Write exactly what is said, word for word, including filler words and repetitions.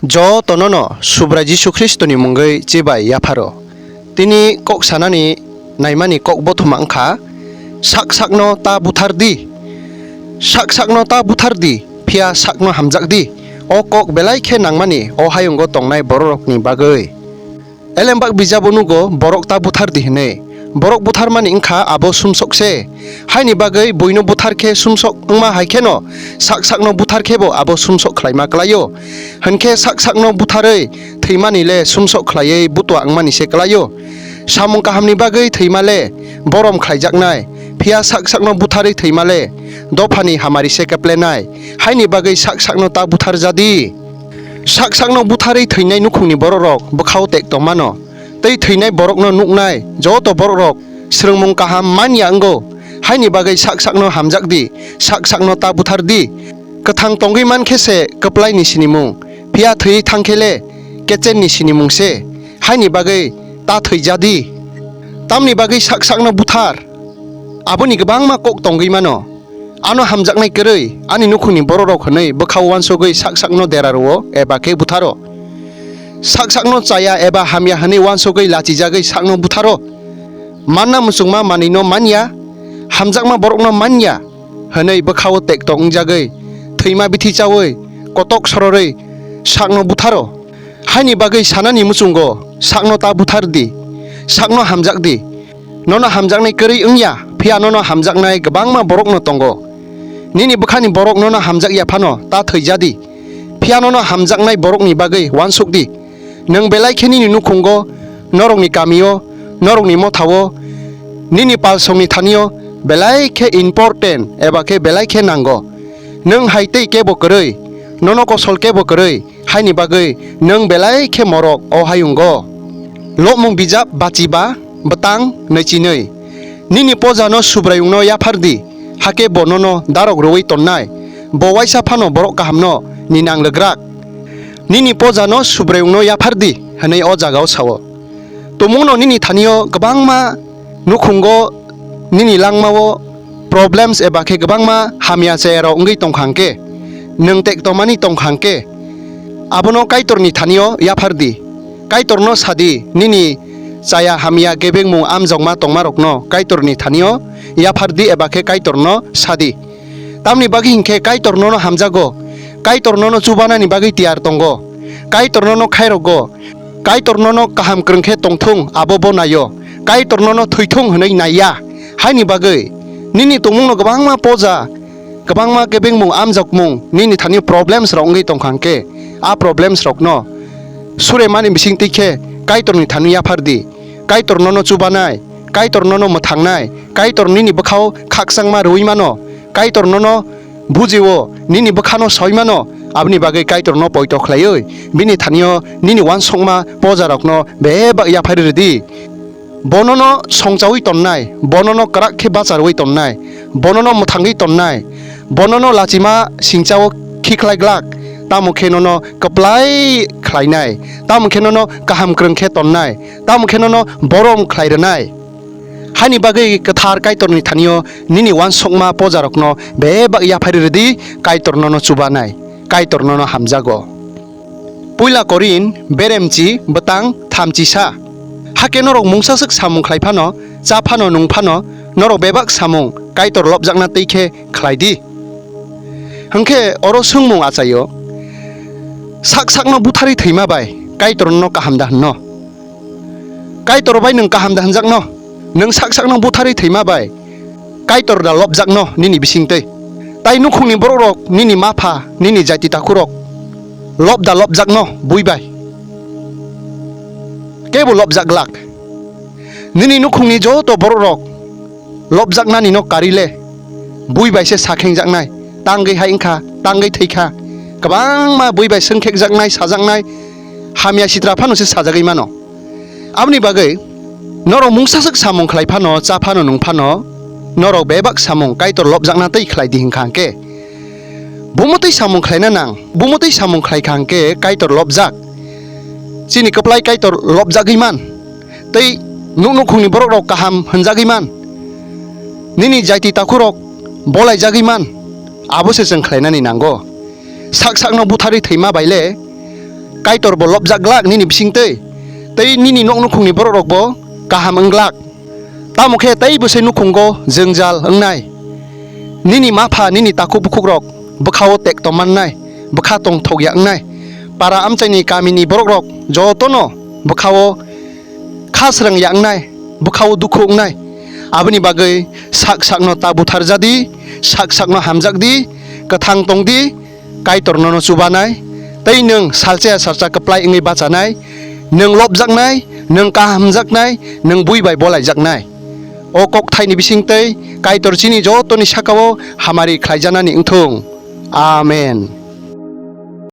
Jotono no Subrai Jisu Khristoni mungwi chibai yapharo. Tini kok sanani naimani kok bothoma wngkha, sak sakno ta buthar di. Sak sakno ta buthar di, phiya sakno hamjak di. O kok belai khe nangmani o hayungo tongnai bororokni bagwi. Elembak bijabo nugo, borok ta buthar di hwnwi. Borok butharmani wngkha abo sumsok se. Haini bagwi buino buthar khe sumsok wngma hai kheno sak sakno buthar khebo abo sumsok khlaima kwlaio. Hwnkhe sak sakno butharwi thwimani le sumsok khlaiwi butua wngmani se kwlaio. Samung kahamni bagwi thwima le borom khlaijaknai, phiya sak sakno butharwi thwima le dophani hamari se keplenai. Haini bagwi sak sakno ta buthar ja di. Sak sakno butharwi thwinai nukhungni bororok bwkhao tek tongmano, tei thwinai borokno nuknai joto borokrok swrwngmung kaham man ya wngo. Haini bagwi sak sakno hamjak di, sak sakno ta buthar di. Kwthang tongwi man khe se kwplaini sinimung, phiya thwiwi thang khe le kechenni sinimung se. Haini bagwi ta thwija di. Tamni bagwi sak sakno buthar? Aboni kwbangma kok tongwi mano. Ano hamjaknai kwrwi ani nukhungni bororok hwnwi bwkhao uansugwi sak sakno dera rwo eba khe butharo. Sak sakno chaya eba hamya hwnwi uansugwi lachijagwi sakno butharo. Manna muchungma manwino man ya, hamjakma borokno man ya hwnwi bwkhao tektok wngjagwi, thwima bithi chaui, kotok sororwi sakno butharo. Haini bagwi sanani muchungo sakno ta buthar di, sakno hamjak di. Nono hamjaknai kwrwi wng ya, phiya nono hamjaknai kwbangma borokno tongo. Nini bwkhani borok nono hamjak ya phano ta thwija di, phiya nono hamjaknai borokni bagwi uansuk di. Nwng belai khe nini nukhungo, norokni kamio, norokni mothao, nini palsongni thanio belai khe important eba khe belai khe nango. Nwng hai tei kebo kwrwi, nono kosol kebo kwrwi, haini bagwi nwng belai khe morok o hayungo. Lobmung bijap bachiba bwtang naichi nwi. Nini pojano Subraiyungno yaphar di, hakhe bo nono darok rwui tonnai, bo waisa phano borok kahamno ninang lwgrak. Nini pojano Subraiyungno yaphar di, hwnwi o jagao sao. Tumungno nini thanio kwbangma nukhungo, nini langmao problems eba khe kwbangma hamya chayarok wngwi tongkha hwnkhe, nwng tek tongmani tongkha hwnkhe, abono Kaitorni thanio yaphar di. Kaitorno sa di, nini chaya hamya kebengmung amjokma tongmarokno Kaitorni thanio yaphar di eba khe Kaitorno sa di. Tamni bagwi hinkhe Kaitor nono hamjago, Kaitor nono chubanani bagwi tiyar tongo, Kaitor nono khairokgo, Kaitor nono kaham kwrwng khe tongthung abo bo naio, Kaitor nono thwithung hwnwi naiya. Haini bagwi nini tongmungno kwbangma poja, kwbangma kebengmung, amjokmung, nini thani problems rok wngwi tongkha hwnkhe, a problems rokno suremani bisingtwi khe Kaitorni thani yaphar di. Kaitor nono chubanai, Kaitor nono mwthangnai, Kaitor nini bwkhao khakchangma rwui mano, Kaitor nono bujio, nini bwkhano soi mano, aboni bagwi Kaitorno poito khlaiwi bini thanio nini uansukma pojarokno bebak yaphari rwdi. Bonono songchaui tonnai, bonono kwrak khe bacharwi tonnai, bonono mwthangwi tonnai, bonono lachima singchao khikhlai glak, tamo khe nono kwplai khlainai, tamo khe nono kaham kwrwng khe tonnai, tamo khe nono borom khlai rwnai. Haini bagwi kwthar Kaitorni thanio nini uansukma pojarokno bebak yaphari rwdi, Kaitor nono chubanai, Kaitor nono hamjago. Puila Korin beremchi bwtang thamchisa. Hakhe norok mungsaswk samung khlai phano, cha phano, nung phano, norok bebak samung Kaitor lobjakna twi khe khlai di. Hwnkhe oro swngmung achaio, sak sakno butharwi thwima bai Kaitor nono kaham da hwnno? Kaitor bai nwng kaham da hwnjakno? Nwng sak sakno butharwi thwima bai Kaitor da lobjakno nini bisingtwi? Tai nukhungni borokrok, nini mapha, nini jaiti takhurok lob da lobjakno bui bai? Kebo lobjak glak. Nini nukhungni joto borokrok lobjaknanino kari le bui bai se sakhengjaknai, tangwi hai wngkha, tangwi thwikha. Kwbangma bui bai swngkhekjaknai, sajaknai, hamya sitra phano se sajagwi mano. Aboni bagwi norok mungsaswk samung khlai phano, cha phano, nung phano, norok bebak samung Kaitor lobjakna twi khlai di hwnkha hwnkhe, bumotwi samung khlaina nang, bumotwi samung khlai kha hwnkhe Kaitor lobjak. Chini kwplai Kaitor lobjagwi man, tei nuk nukhungni borokrok kaham hwnjagwi man, nini jaiti takhurok bolaijagwi man, abo se chwng khlainani nango. Sak sakno butharwi thwima bai le Kaitor bo lobjak glak nini bisingtwi, tei nini nok nukhungni borok rok bo kaham wng glak. Tamo khe tei bwsai nukhungo jwngjal wngnai. Nini mapha nini takhuk bukhuk rok bwkhao tekto mannai, bwkha tongthok ya wngnai. Para amchaini kamini borok rok jotono bwkhao kha srang ya wngnai, bwkhao dukhu wngnai. Aboni bagwi sak sakno ta buthar jadi, sak sakno hamjak di, kwthang tong di, Kaitor nono chubanai, tei nwng salsa ya salsa kwplai wngwi bachanai, nwng lobjaknai, nwng kahamjaknai, nwng bui bai bolaijaknai. O kokthaini bisingtwi Kaitor chini jotoni sakao hamari khlaijanani wngthung. Amen.